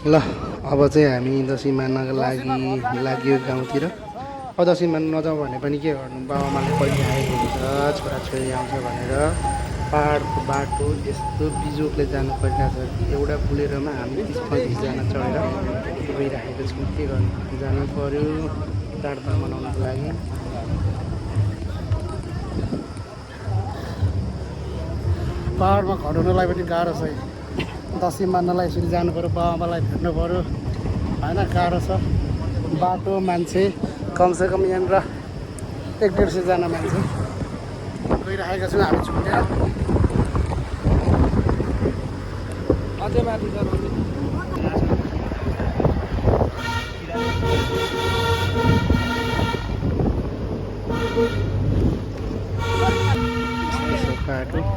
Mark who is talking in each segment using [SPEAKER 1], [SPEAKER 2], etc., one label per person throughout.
[SPEAKER 1] ल अब चाहिँ हामी दसैँ मान्नको लाग्यो गाउँतिर। अब दसैँ मान्न नजाउँ भने पनि के गर्नु, बाबाआमाले पढिरहेको हुन्छ छोराछोरी आउँछ भनेर। पाहाडको बाटो यस्तो बिजोकले जानु परिरहेको छ कि एउटा बुलेरोमा हामी 30-35जना चढेर गइरहेको छौँ। के गर्नु, जानु पऱ्यो चाडबाड मनाउनको लागि। पाहाडमा घर हुनलाई पनि गाह्रो छ। दसैँ मान्नलाई यसरी जानु पऱ्यो, बाबाआमालाई भेट्नु पऱ्यो होइन, गाह्रो छ। बाटो मान्छे कमसेकम यहाँनिर 100-150जना मान्छे गइरहेका छौँ हामी छुटेर। अझै माथि बाटो।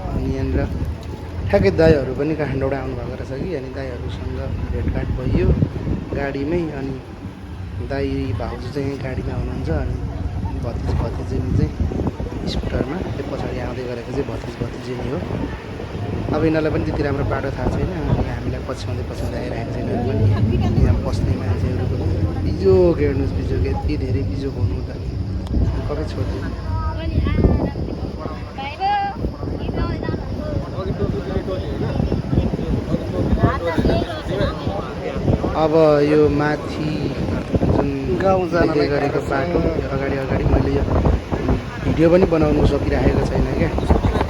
[SPEAKER 1] अनि यहाँनिर ठ्याक्कै दाईहरू पनि काठमाडौँ आउनुभएको रहेछ कि, अनि दाईहरूसँग भेटघाट भइयो गाडीमै। अनि दाई भाउजू चाहिँ गाडीमा हुनुहुन्छ, अनि भतिजिनी चाहिँ स्कुटरमा, त्यो पछाडि आउँदै गरेको चाहिँ भतिजिनी हो। अब यिनीहरूलाई पनि त्यति राम्रो बाटो थाहा छैन, अनि हामीलाई पछ्याउँदै आइरहेको छ। यिनीहरू पनि यहाँ बस्ने मान्छेहरू पनि बिजोग हेर्नुहोस्, बिजोग यति धेरै बिजोग हुनु त कतै छोड्दैन। अब यो माथि जुन गाउँ जाने गरेको बाटो अगाडि मैले यो भिडियो पनि बनाउनु सकिरहेको छैन क्या,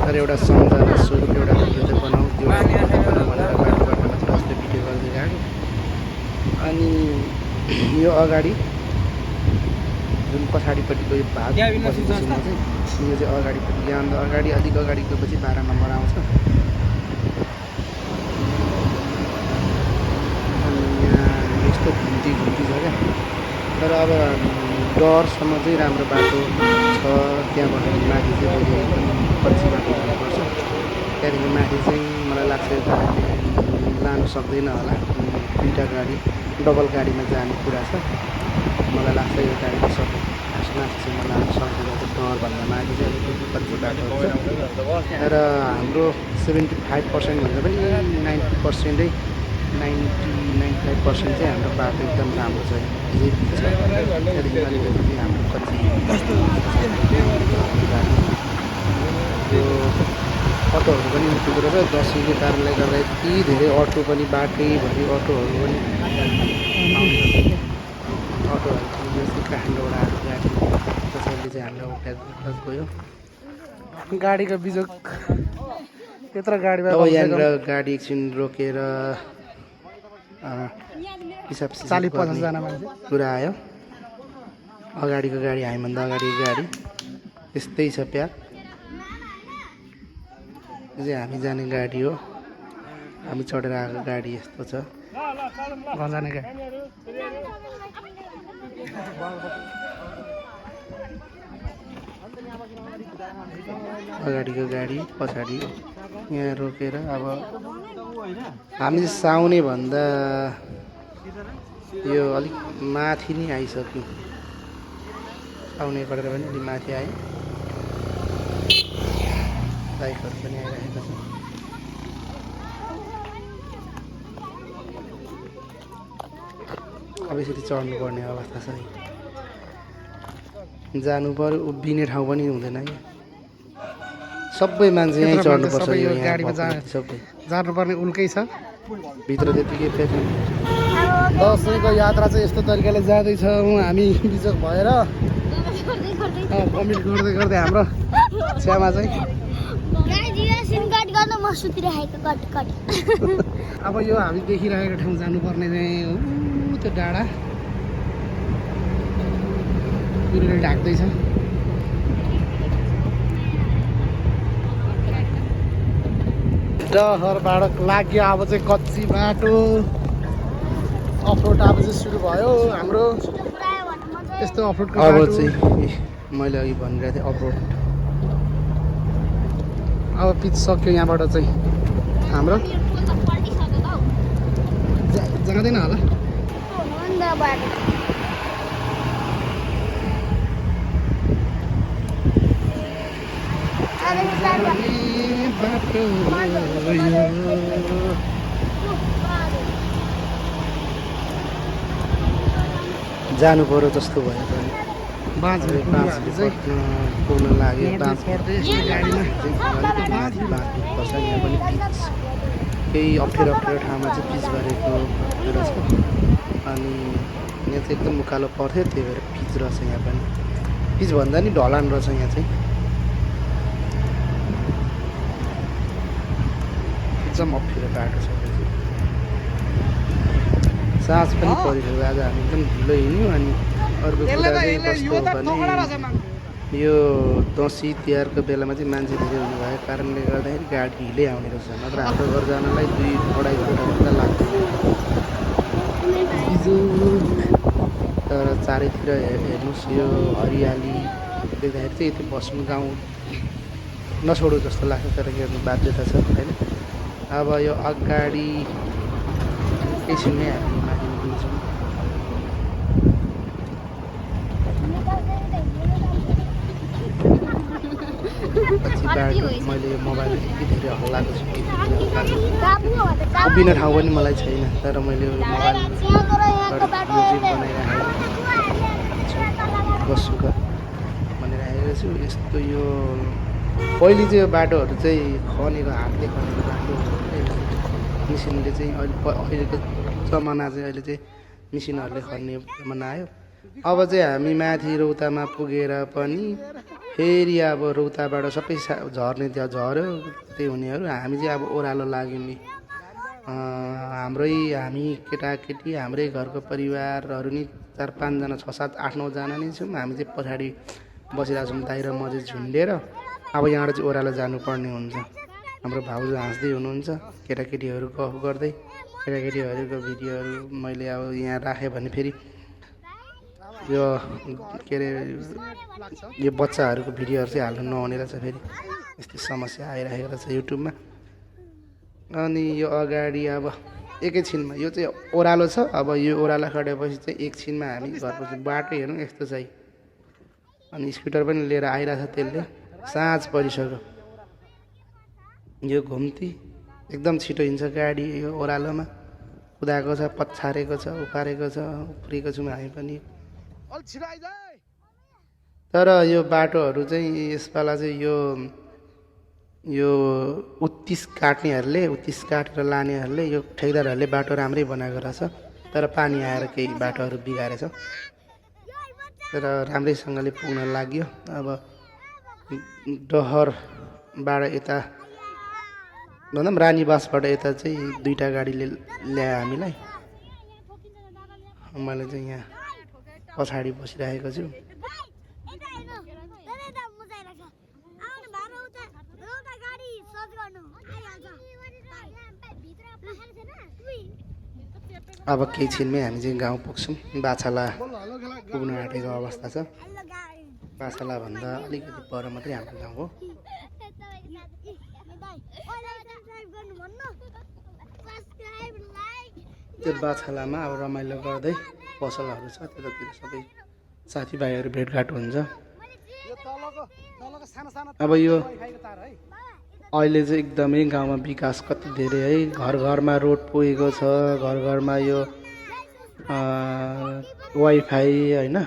[SPEAKER 1] तर एउटा सम्झना स्वरूप एउटा भिडियो चाहिँ बनाऊ भनेर बाटोबाट मात्र उसले भिडियो गर्दै गएको। अनि यो अगाडि जुन पछाडिपट्टिको यो भाग बसेपछि चाहिँ यो चाहिँ अगाडिपट्टि, यहाँ अगाडि अलिक अगाडि गएपछि 12 नम्बर आउँछ। यस्तो घुम्ती छ क्या, तर अब डरसम्म चाहिँ राम्रो बाटो छ। त्यहाँबाट माथि चाहिँ एकदम कच्ची बाटो जानुपर्छ। त्यहाँदेखि माथि चाहिँ मलाई लाग्छ लानु सक्दैन होला, 2टा गाडी डबल गाडीमा जाने कुरा छ। मलाई लाग्छ यो गाडीको सबै माथिसम्म लानु सक्दैन, डरभन्दा माथि चाहिँ अलिकति कच्ची बाटो हुन्छ। र हाम्रो 75% भन्दा पनि 90%, 95% चाहिँ हाम्रो बाटो एकदम राम्रो छ। त्यहाँदेखि अलिकति हाम्रो कच्ची यो अटोहरू पनि निस्किँदो रहेछ। दसैँको कारणले गर्दा यति धेरै अटो पनि बाटैभरि अटोहरू पनि अटोहरू जस्तै काठमाडौँबाट आएको गाडी त्यसैले चाहिँ हामीलाई उठा गयो। गाडीको बिजोग त्यत्रो गाडीमा अब यहाँनिर गाडी एकछिन रोकेर हिसाब 40-50जना मान्छे पुरा आयो। अगाडिको गाडी हामीभन्दा अगाडिको गाडी त्यस्तै छ प्याक। यो चाहिँ हामी जाने गाडी हो, हामी चढेर आएको गाडी यस्तो छ। जाने गाडी अगाडिको गाडी पछाडि यहाँ रोकेर अब हामी साउने भन्दा यो अलिक माथि नै आइसक्यौँ। साउने गरेर पनि अलिक माथि आयो, बाइकहरू पनि आइरहेको छ। अब यसरी चढ्नुपर्ने अवस्था छ। जानु पऱ्यो, उभिने ठाउँ पनि हुँदैन कि, सबै मान्छे यहीँ चढ्नुपर्छ। यो गाडीमा सबै जानुपर्ने उल्कै छ, भित्र त्यतिकै फेरि। दसैँको यात्रा चाहिँ यस्तो तरिकाले जाँदैछौँ हामी बिजोग भएर, कमेन्ट गर्दै हाम्रो छ्यामा चाहिँ अब यो हामी देखिरहेको ठाउँ जानुपर्ने चाहिँ त्यो डाँडा पुरै ढाक्दैछ। डहरबाट लाग्यो, अब चाहिँ कच्ची बाटो अफरोड अब चाहिँ सुरु भयो हाम्रो। यस्तो अफरोडको बाटो चाहिँ मैले अघि भनिरहेको थिएँ, अफरोड अब पिच सक्यो यहाँबाट चाहिँ हाम्रो। जाँदैन होला जानु पर्यो जस्तो भयो पनि
[SPEAKER 2] बाँझले
[SPEAKER 1] पुग्न लाग्यो बाँच
[SPEAKER 2] पर्दै यस्तो गाडीमा
[SPEAKER 1] माथि बाँच्नुपर्छ यहाँ पनि पिच केही अप्ठ्यारो ठाउँमा चाहिँ पिच गरेको रहेछ अनि यहाँ चाहिँ एकदम उकालो पर्थ्यो त्यही भएर पिच रहेछ यहाँ पनि पिच भन्दा नि ढलान रहेछ यहाँ चाहिँ एकदम अप्ठ्यारो बाटो छ साँझ पनि परिसक्यो आज हामी एकदम ढिलो हिँड्यौँ अनि अर्को कुरा चाहिँ कस्तो भने यो दसैँ तिहारको बेलामा चाहिँ मान्छे धेरै हुने भएको कारणले गर्दाखेरि गाडी ढिलै आउने रहेछ नत्र हाम्रो घर जानलाई 2-2.5 घन्टा लाग्थ्यो तर चारैतिर हेर्नुहोस् यो हरियाली देख्दाखेरि चाहिँ यति बस्नु गाउँ नछोडो जस्तो लाग्छ तर हेर्नु बाध्यता छ होइन अब यो अगाडि एकैछिनमै हामी माथि निक्लिन्छौँ पछि बाटो मैले यो मोबाइल यति धेरै हल्लाएको छु उभिने ठाउँ पनि मलाई छैन तर मैले यो मोबाइल म्युजिक बनाइराखेको बस्छु भनिरहेको छु यस्तो यो पहिले चाहिँ यो बाटोहरू चाहिँ खनेको हातले खनेको बाटो मिसिनले चाहिँ अहिलेको जमाना चाहिँ अहिले चाहिँ मिसिनहरूले खन्ने जमाना आयो अब चाहिँ हामी माथि रौतामा पुगेर पनि फेरि अब रौताबाट सबै झर्ने त्यहाँ झऱ्यो त्यही हुनेहरू हामी चाहिँ अब ओह्रालो लाग्यौँ नि हामी केटाकेटी हाम्रै घरको परिवारहरू नि 4-5 जना 6-7 8-9 जना नै छौँ हामी चाहिँ पछाडि बसिरहेको छौँ दाइ र म चाहिँ झुन्डेर अब यहाँबाट चाहिँ ओह्रालो जानुपर्ने हुन्छ हाम्रो भाउजू हाँस्दै हुनुहुन्छ केटाकेटीहरू गफ गर्दै केटाकेटीहरूको भिडियोहरू मैले अब यहाँ राखेँ भने फेरि यो के अरे यो बच्चाहरूको भिडियोहरू चाहिँ हाल्नु नहुने रहेछ फेरि यस्तो समस्या आइरहेको रहेछ युट्युबमा अनि यो अगाडि अब एकैछिनमा यो चाहिँ ओह्रालो छ अब यो ओह्रालो खटेपछि चाहिँ एकछिनमा हामी घर पुग्छौँ बाटो हेर्नु यस्तो चाहिँ अनि स्कुटर पनि लिएर आइरहेछ त्यसले साँझ परिसक्यो यो घुम्ती एकदम छिटो हिँड्छ गाडी यो ओह्रालोमा कुदाएको छ पछारेको छ उकारेको छ उफ्रेको छौँ हामी पनि तर यो बाटोहरू चाहिँ यसपाला चाहिँ यो उत्तिस काट्नेहरूले उत्तिस काटेर लानेहरूले यो ठेकदारहरूले बाटो राम्रै बनाएको रहेछ तर पानी आएर केही बाटोहरू बिगारेछ तर राम्रैसँगले पुग्न लाग्यो अब डहरबाट यता भन्दा पनि रानीबासबाट यता चाहिँ 2टा गाडीले ल्यायो हामीलाई मैले चाहिँ यहाँ पछाडि बसिरहेको छु अब केही छिनमै हामी चाहिँ गाउँ पुग्छौँ बाछाला पुग्न आँटेको अवस्था छ बाछाला भन्दा अलिकति पर मात्रै हाम्रो गाउँ हो त्यो बाछालामा अब रमाइलो गर्दै पसलहरू छ त्यतातिर सबै साथीभाइहरू भेटघाट हुन्छ अब यो अहिले चाहिँ एकदमै गाउँमा विकास कति धेरै है घर घरमा रोड पुगेको छ घर घरमा यो वाइफाई होइन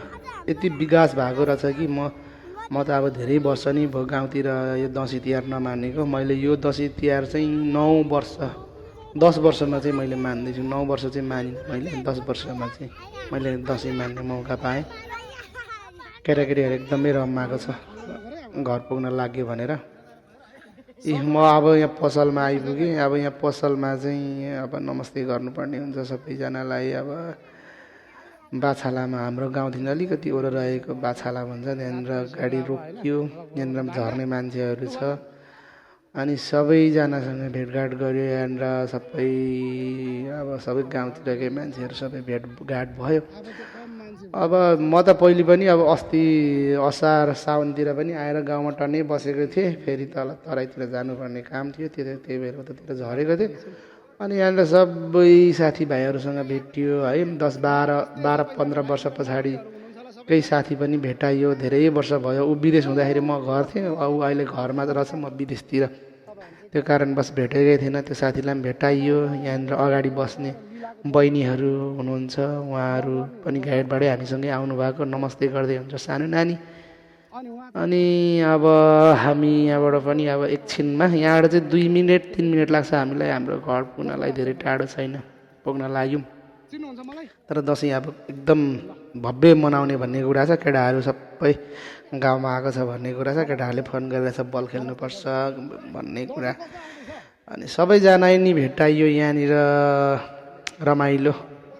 [SPEAKER 1] यति विकास भएको रहेछ कि म त अब धेरै वर्ष नि भयो गाउँतिर यो दसैँ तिहार नमानेको मैले यो दसैँ तिहार चाहिँ 9 वर्ष 10 वर्षमा चाहिँ मैले मान्दैछु 9 वर्ष चाहिँ मानिनँ मैले 10 वर्षमा चाहिँ मैले दसैँ मान्ने मौका पाएँ केटाकेटीहरू एकदमै रमाएको छ घर पुग्न लाग्यो भनेर म अब यहाँ पसलमा आइपुगेँ अब यहाँ पसलमा चाहिँ अब नमस्ते गर्नुपर्ने हुन्छ सबैजनालाई अब बाछालामा हाम्रो गाउँदेखि अलिकति वरु रहेको बाछाला भन्छ त्यहाँनिर गाडी रोकियो यहाँनिर झर्ने मान्छेहरू छ अनि सबैजनासँग भेटघाट गऱ्यो यहाँनिर सबै गाउँतिरकै मान्छेहरू सबै भेटघाट भयो अब म त पहिले पनि अब अस्ति असार साउनतिर पनि आएर गाउँमा टन्नै बसेको थिएँ फेरि तराईतिर जानुपर्ने काम थियो त्यही भएर उतातिर झरेको थिएँ अनि यहाँनिर सबै साथीभाइहरूसँग भेटियो है 10-12-15 वर्ष पछाडि केही साथी पनि भेटाइयो धेरै वर्ष भयो ऊ विदेश हुँदाखेरि म घर थिएँ ऊ अहिले घरमा रहेछ म विदेशतिर त्यो कारणवश भेटेकै थिएन त्यो साथीलाई पनि भेटाइयो यहाँनिर अगाडि बस्ने बहिनीहरू हुनुहुन्छ, उहाँहरू पनि गाइडबाटै हामीसँगै आउनुभएको, नमस्ते गर्दै हुन्छ सानो नानी। अनि अब हामी यहाँबाट पनि अब एकछिनमा यहाँबाट चाहिँ 2 मिनट 3 मिनट लाग्छ हामीलाई हाम्रो घर पुग्नलाई, धेरै टाढो छैन, पुग्न लाग्यौँ। तर दसैँ अब एकदम भव्य मनाउने भन्ने कुरा छ, केटाहरू सबै गाउँमा आएको छ भन्ने कुरा छ, केटाहरूले फोन गरेर छ बल खेल्नुपर्छ भन्ने कुरा। अनि सबैजना नि भेटाइयो यहाँनिर, रमाइलो,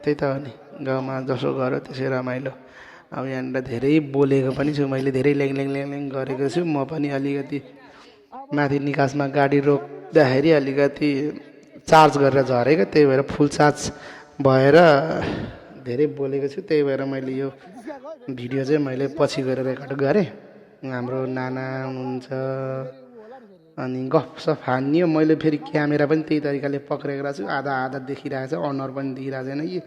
[SPEAKER 1] त्यही त हो नि, गाउँमा जसो गऱ्यो त्यसै रमाइलो। अब यहाँनिर धेरै बोलेको पनि छु मैले, धेरै ल्याङ ल्याङ ल्याङ ल्याङ गरेको छु। म पनि अलिकति माथि निकासमा गाडी रोक्दाखेरि अलिकति चार्ज गरेर झरेको, त्यही भएर फुल चार्ज भएर धेरै बोलेको छु। त्यही भएर मैले यो भिडियो चाहिँ मैले पछि गएर रेकर्ड गरेँ। हाम्रो नाना हुनुहुन्छ अनि गफसफ हान्यो। मैले फेरि क्यामेरा पनि त्यही तरिकाले पक्रेको छु, आधा आधा देखिरहेको छ, अनुहार पनि देखिरहेको छैन कि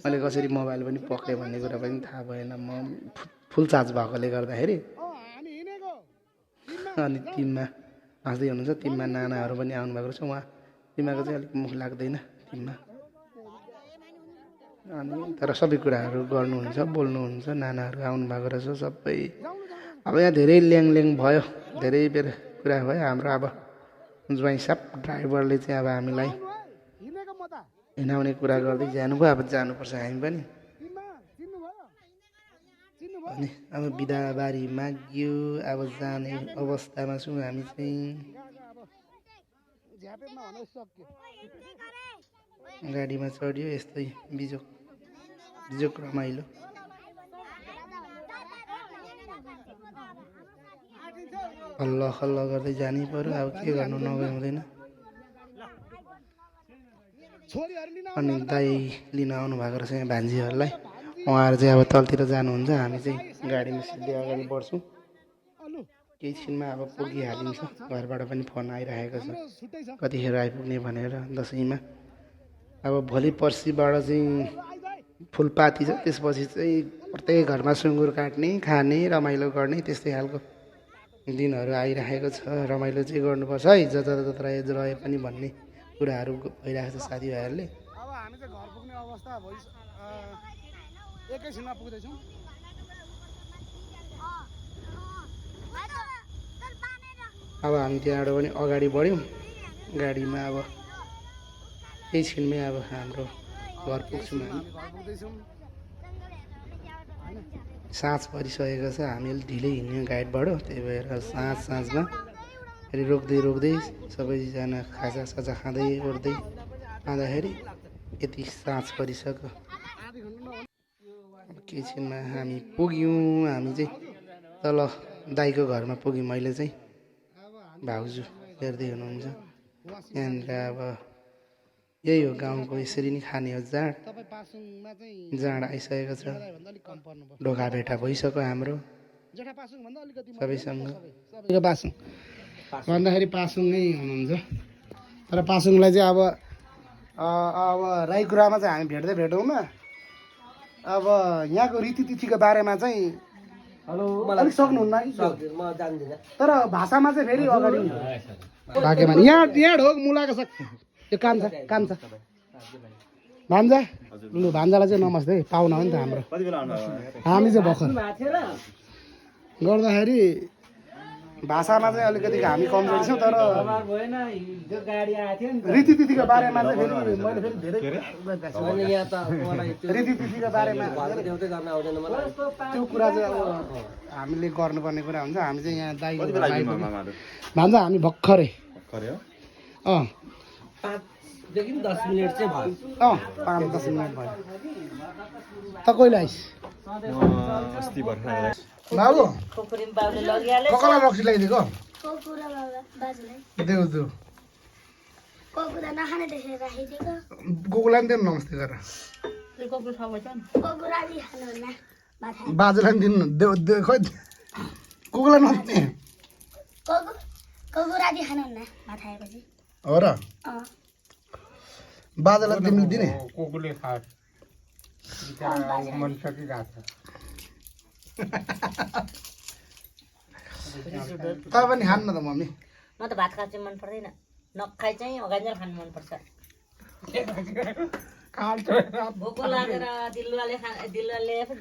[SPEAKER 1] मैले कसरी मोबाइल पनि पक्रेँ भन्ने कुरा पनि थाहा भएन, म फुल चार्ज भएकोले गर्दाखेरि। अनि टिममा हाँस्दै हुनुहुन्छ, टिममा नानाहरू पनि आउनुभएको छ, उहाँ टिममाको चाहिँ अलिक मुख लाग्दैन टिममा। अनि तर सबै कुराहरू गर्नुहुन्छ, बोल्नुहुन्छ, नानाहरू आउनुभएको रहेछ सबै। अब यहाँ धेरै ल्याङ ल्याङ भयो, धेरै बेर कुरा भयो। हाम्रो अब ज्वाइँ साहब ड्राइभरले चाहिँ अब हामीलाई हिँडाउने कुरा गर्दै जानुभयो, अब जानुपर्छ हामी पनि। अनि अब बिदाबारी माग्यो, अब जाने अवस्थामा छौँ हामी चाहिँ। गाडीमा चढ्यो, यस्तै बिजोक बिजोक रमाइलो। हल्ल हल्ल गर्दै जानै पर्यो, अब के गर्नु, नगए हुँदैन। अनि दाइ लिन आउनु भएको रहेछ यहाँ भान्जीहरूलाई, उहाँहरू चाहिँ अब तलतिर जानुहुन्छ, हामी चाहिँ गाडीमा सिधै अगाडि बढ्छौँ। केही छिनमा अब पुगिहालिन्छ। घरबाट पनि फोन आइरहेको छ कतिखेर आइपुग्ने भनेर दसैँमा। अब भोलि पर्सिबाट चाहिँ फुलपाती छ, त्यसपछि चाहिँ प्रत्येक घरमा सुँगुर काट्ने, खाने, रमाइलो गर्ने, त्यस्तै खालको दिनहरू आइरहेको छ। रमाइलो चाहिँ गर्नुपर्छ है, जता रहे पनि भन्ने कुराहरू भइरहेको छ साथीभाइहरूले।
[SPEAKER 2] अब हामी चाहिँ घर पुग्ने अवस्था एकैछिनमा पुग्दैछौँ।
[SPEAKER 1] अब हामी त्यहाँबाट पनि अगाडि बढ्यौँ गाडीमा। अब केही छिनमै अब हाम्रो घर पुग्छौँ हामी। साँझ परिसकेको छ, हामीले ढिलै हिँड्यौँ गाइडबाट, त्यही भएर साँझमा फेरि रोक्दै रोक्दै सबैजना खाजासाजा खाँदै ओर्दै आउँदाखेरि यति साँझ परिसक्यो। अब केही छिनमा हामी पुग्यौँ। हामी चाहिँ तल दाइको घरमा पुग्यौँ। मैले चाहिँ भाउजू हेर्दै हुनुहुन्छ यहाँनिर। अब यही हो गाउँको, यसरी नै खाने हो जाँड। जाँड आइसकेको छ, ढोका भेटा भइसक्यो हाम्रो सबैसँग।
[SPEAKER 2] पासुङ भन्दाखेरि पासुङ नै हुनुहुन्छ। तर पासुङलाई चाहिँ अब राईकुरामा चाहिँ हामी भेट्दै भेटौँन। अब यहाँको रीतिथितिको बारेमा चाहिँ अलिक सक्नुहुन्न कि? तर भाषामा चाहिँ फेरि अगाडि भाग्यमा यहाँ ढोक मुलाको साग, यो कान्छा भान्जा। लु भान्जालाई चाहिँ नमस्ते है, पाहुना हो नि त हाम्रो। हामी चाहिँ भर्खर गर्दाखेरि भाषामा चाहिँ अलिकति हामी कमजोर छौँ। तर रीतिथितिको बारेमा चाहिँ फेरि मैले फेरि धेरै रीतिथितिको बारेमा त्यो कुरा चाहिँ अब हामीले गर्नुपर्ने कुरा हुन्छ। हामी चाहिँ यहाँ दाइ भान्जा हामी भर्खरै
[SPEAKER 3] 5 मिनट चाहिँ भयो।
[SPEAKER 2] 5-10 मिनट भयो। त कहिले आइस बाबु? ककला रक्सी ल्याइदिएको देऊ गोकुलाई पनि दिनु नमस्ते गरेर। बाजुलाई पनि दिनु देऊ खोइ कुकुरलाई नदिने हो र? बाजालाई तिमीले दिने?
[SPEAKER 4] कुकुरले खास मन सकिरहेको छ।
[SPEAKER 2] तपाईँ पनि खानु न त मम्मी।
[SPEAKER 5] म त भात खानु चाहिँ मन पर्दैन, नखाइ चाहिँ अगाडि नै खानु मनपर्छ।
[SPEAKER 4] भोको लागेर दिलुवाले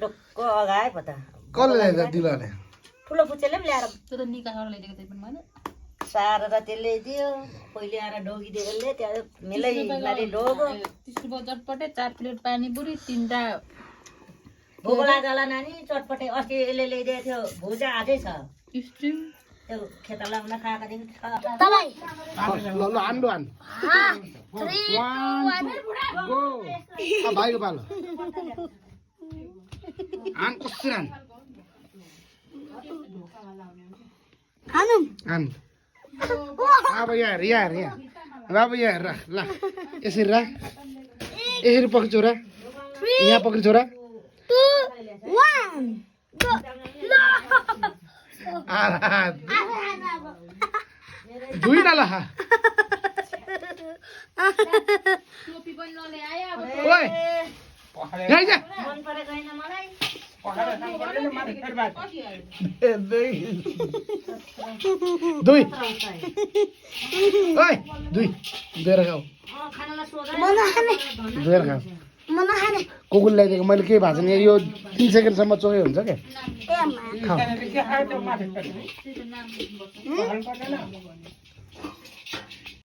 [SPEAKER 4] ढोक्क अगाए पो त
[SPEAKER 2] कसले ल्याइदियो दिलले
[SPEAKER 4] ठुलो पुच्चेले पनि ल्याएर
[SPEAKER 5] त्यो त निकालेर ल्याइदिएको त्यही पनि मैले
[SPEAKER 4] सारेर त्यसले दियो पहिले आएर डोगी दिएकोले त्यहाँ मिलै नाली डोगो
[SPEAKER 5] 30 रुपियाँ चटपटे 4 प्लेट पानीपुरी 3टा
[SPEAKER 4] भोको लाग्यो होला नानी चटपटे अस्ति यसले ल्याइदिएको थियो भुजा आजै छ
[SPEAKER 5] स्ट्रिम
[SPEAKER 4] त्यो खेत लाउन खाएकोदेखि छ
[SPEAKER 2] ल ल आन्डो आन 3 2 1 गो आ भाइको पालो आन कसरी आन आन अब यहाँ अब यहाँ राख ल यसरी राख यसरी पक्रि छोरा यहाँ पक्रि छोरा
[SPEAKER 6] 2 1
[SPEAKER 2] दुई न ल
[SPEAKER 5] टोपी पनि नल्याए अब
[SPEAKER 2] ओइ यहाँ जा
[SPEAKER 4] मन परेको होइन मलाई
[SPEAKER 2] दुई ओइ दुई दुएर खाऊ
[SPEAKER 4] खानालाई सोध
[SPEAKER 2] दुएर खाऊ कुकुर ल्याइदिएको मैले केही भएको छैन यो 3 सेकेन्डसम्म चोकै हुन्छ क्या खाऊ